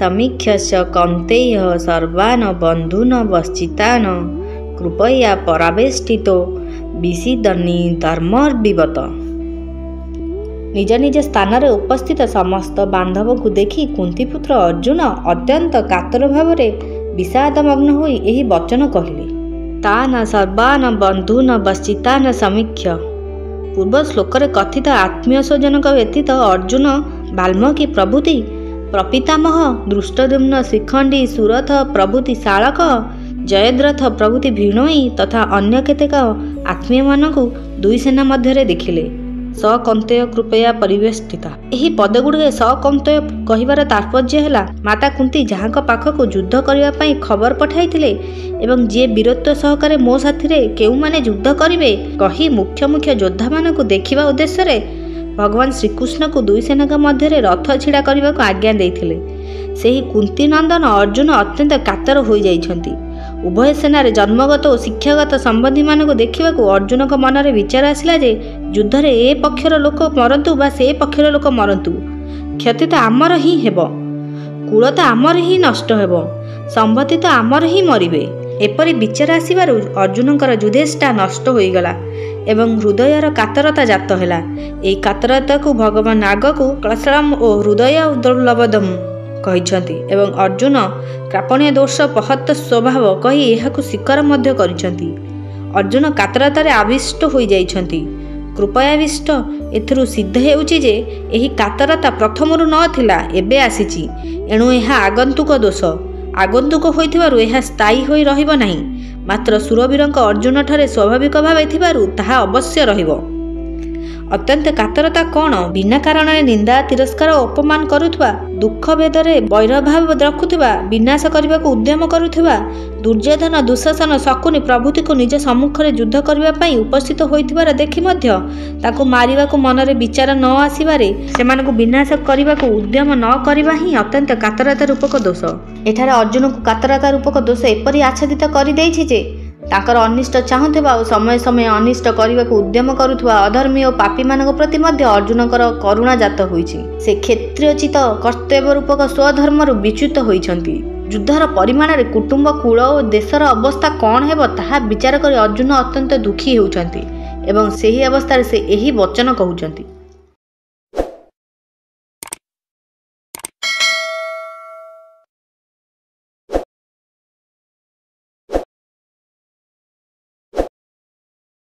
ସମୀକ୍ଷ୍ୟ କୌନ୍ତେୟ ସର୍ବାନ ବନ୍ଧୁନ ବଶ୍ଚିତାନ କୃପୟା ପରାବେଷ୍ଟିତୋ ବିଷିଦନି ଧର୍ମର୍ବିବତ। ନିଜ ନିଜ ସ୍ଥାନରେ ଉପସ୍ଥିତ ସମସ୍ତ ବାନ୍ଧବଙ୍କୁ ଦେଖି କୁନ୍ତୀପୁତ୍ର ଅର୍ଜୁନ ଅତ୍ୟନ୍ତ କାତର ଭାବରେ ବିଷାଦମଗ୍ନ ହୋଇ ଏହି ବଚନ କହିଲେ। ତାନ ସର୍ବାନ ବନ୍ଧୁନ ବଶ୍ଚିତାନ ସମୀକ୍ଷ୍ୟ। ପୂର୍ବ ଶ୍ଲୋକରେ କଥିତ ଆତ୍ମୀୟ ସ୍ୱଜନଙ୍କ ବ୍ୟତୀତ ଅର୍ଜୁନ ବାଲ୍ମୀକି ପ୍ରଭୃତି ପ୍ରପିତାମହ, ଧୃଷ୍ଟଦ୍ୟୁମ୍ନ, ଶିଖଣ୍ଡୀ, ସୁରଥ ପ୍ରଭୃତି ଶାଳକ, ଜୟଦ୍ରଥ ପ୍ରଭୃତି ଭିଣୋଇ ତଥା ଅନ୍ୟ କେତେକ ଆତ୍ମୀୟମାନଙ୍କୁ ଦୁଇ ସେନା ମଧ୍ୟରେ ଦେଖିଲେ। ସ କୌନ୍ତେୟ କୃପୟା ପରିବେଷ୍ଟିତା। ଏହି ପଦଗୁଡ଼ିକ ସ କୌନ୍ତେୟ କହିବାର ତାତ୍ପର୍ଯ୍ୟ ହେଲା, ମାତା କୁନ୍ତୀ ଯାହାଙ୍କ ପାଖକୁ ଯୁଦ୍ଧ କରିବା ପାଇଁ ଖବର ପଠାଇଥିଲେ ଏବଂ ଯିଏ ବୀରତ୍ୱ ସହକାରେ ମୋ ସାଥିରେ କେଉଁମାନେ ଯୁଦ୍ଧ କରିବେ କହି ମୁଖ୍ୟ ମୁଖ୍ୟ ଯୋଦ୍ଧାମାନଙ୍କୁ ଦେଖିବା ଉଦ୍ଦେଶ୍ୟରେ ଭଗବାନ ଶ୍ରୀକୃଷ୍ଣଙ୍କୁ ଦୁଇ ସେନାଙ୍କ ମଧ୍ୟରେ ରଥ ଛିଡ଼ା କରିବାକୁ ଆଜ୍ଞା ଦେଇଥିଲେ, ସେହି କୁନ୍ତୀ ନନ୍ଦନ ଅର୍ଜୁନ ଅତ୍ୟନ୍ତ କାତର ହୋଇଯାଇଛନ୍ତି। ଉଭୟ ସେନାରେ ଜନ୍ମଗତ ଓ ଶିକ୍ଷାଗତ ସମ୍ବନ୍ଧୀମାନଙ୍କୁ ଦେଖିବାକୁ ଅର୍ଜୁନଙ୍କ ମନରେ ବିଚାର ଆସିଲା ଯେ ଯୁଦ୍ଧରେ ଏ ପକ୍ଷର ଲୋକ ମରନ୍ତୁ ବା ସେ ପକ୍ଷର ଲୋକ ମରନ୍ତୁ, କ୍ଷତି ତ ଆମର ହିଁ ହେବ, କୁଳ ତ ଆମର ହିଁ ନଷ୍ଟ ହେବ, ସମ୍ବନ୍ଧୀ ତ ଆମର ହିଁ ମରିବେ। ଏପରି ବିଚାର ଆସିବାରୁ ଅର୍ଜୁନଙ୍କର ଯୁଧେଷ୍ଠା ନଷ୍ଟ ହୋଇଗଲା ଏବଂ ହୃଦୟର କାତରତା ଜାତ ହେଲା। ଏହି କାତରତାକୁ ଭଗବାନ ଆଗକୁ କ୍ଳସଳମ ଓ ହୃଦୟ ଦୁର୍ଲଭଦମ କହିଛନ୍ତି ଏବଂ ଅର୍ଜୁନ କାର୍ପଣ୍ୟ ଦୋଷ ପହତ ସ୍ୱଭାବ କହି ଏହାକୁ ସ୍ୱୀକାର ମଧ୍ୟ କରିଛନ୍ତି। ଅର୍ଜୁନ କାତରତାରେ ଆବିଷ୍ଟ ହୋଇଯାଇଛନ୍ତି। କୃପୟାବିଷ୍ଟ ଏଥିରୁ ସିଦ୍ଧ ହେଉଛି ଯେ ଏହି କାତରତା ପ୍ରଥମରୁ ନଥିଲା, ଏବେ ଆସିଛି। ଏଣୁ ଏହା ଆଗନ୍ତୁକ ଦୋଷ। ଆଗନ୍ତୁକ ହୋଇଥିବାରୁ ଏହା ସ୍ଥାୟୀ ହୋଇ ରହିବ ନାହିଁ, ମାତ୍ର ସୁରବୀରଙ୍କ ଅର୍ଜୁନଠାରେ ସ୍ୱାଭାବିକ ଭାବେ ଥିବାରୁ ତାହା ଅବଶ୍ୟ ରହିବ। ଅତ୍ୟନ୍ତ କାତରତା କ'ଣ? ବିନା କାରଣରେ ନିନ୍ଦା, ତିରସ୍କାର ଓ ଅପମାନ କରୁଥିବା, ଦୁଃଖ ଭେଦରେ ବୈରଭାବ ରଖୁଥିବା, ବିନାଶ କରିବାକୁ ଉଦ୍ୟମ କରୁଥିବା ଦୁର୍ଯ୍ୟୋଧନ, ଦୁଃଶାସନ, ଶକୁନି ପ୍ରଭୃତିକୁ ନିଜ ସମ୍ମୁଖରେ ଯୁଦ୍ଧ କରିବା ପାଇଁ ଉପସ୍ଥିତ ହୋଇଥିବାର ଦେଖି ମଧ୍ୟ ତାଙ୍କୁ ମାରିବାକୁ ମନରେ ବିଚାର ନ ଆସିବାରେ ସେମାନଙ୍କୁ ବିନାଶ କରିବାକୁ ଉଦ୍ୟମ ନ କରିବା ହିଁ ଅତ୍ୟନ୍ତ କାତରତା ରୂପକ ଦୋଷ। ଏଠାରେ ଅର୍ଜୁନଙ୍କୁ କାତରତା ରୂପକ ଦୋଷ ଏପରି ଆଚ୍ଛାଦିତ କରିଦେଇଛି ଯେ ତାଙ୍କର ଅନିଷ୍ଟ ଚାହୁଁଥିବା ଓ ସମୟ ସମୟ ଅନିଷ୍ଟ କରିବାକୁ ଉଦ୍ୟମ କରୁଥିବା ଅଧର୍ମୀ ଓ ପାପୀମାନଙ୍କ ପ୍ରତି ମଧ୍ୟ ଅର୍ଜୁନଙ୍କର କରୁଣା ଜାତ ହୋଇଛି। ସେ କ୍ଷତ୍ରିୟୋଚିତ କର୍ତ୍ତବ୍ୟ ରୂପକ ସ୍ୱଧର୍ମରୁ ବିଚ୍ୟୁତ ହୋଇଛନ୍ତି। ଯୁଦ୍ଧର ପରିମାଣରେ କୁଟୁମ୍ବ, କୁଳ ଓ ଦେଶର ଅବସ୍ଥା କ'ଣ ହେବ ତାହା ବିଚାର କରି ଅର୍ଜୁନ ଅତ୍ୟନ୍ତ ଦୁଃଖୀ ହେଉଛନ୍ତି ଏବଂ ସେହି ଅବସ୍ଥାରେ ସେ ଏହି ବଚନ କହୁଛନ୍ତି।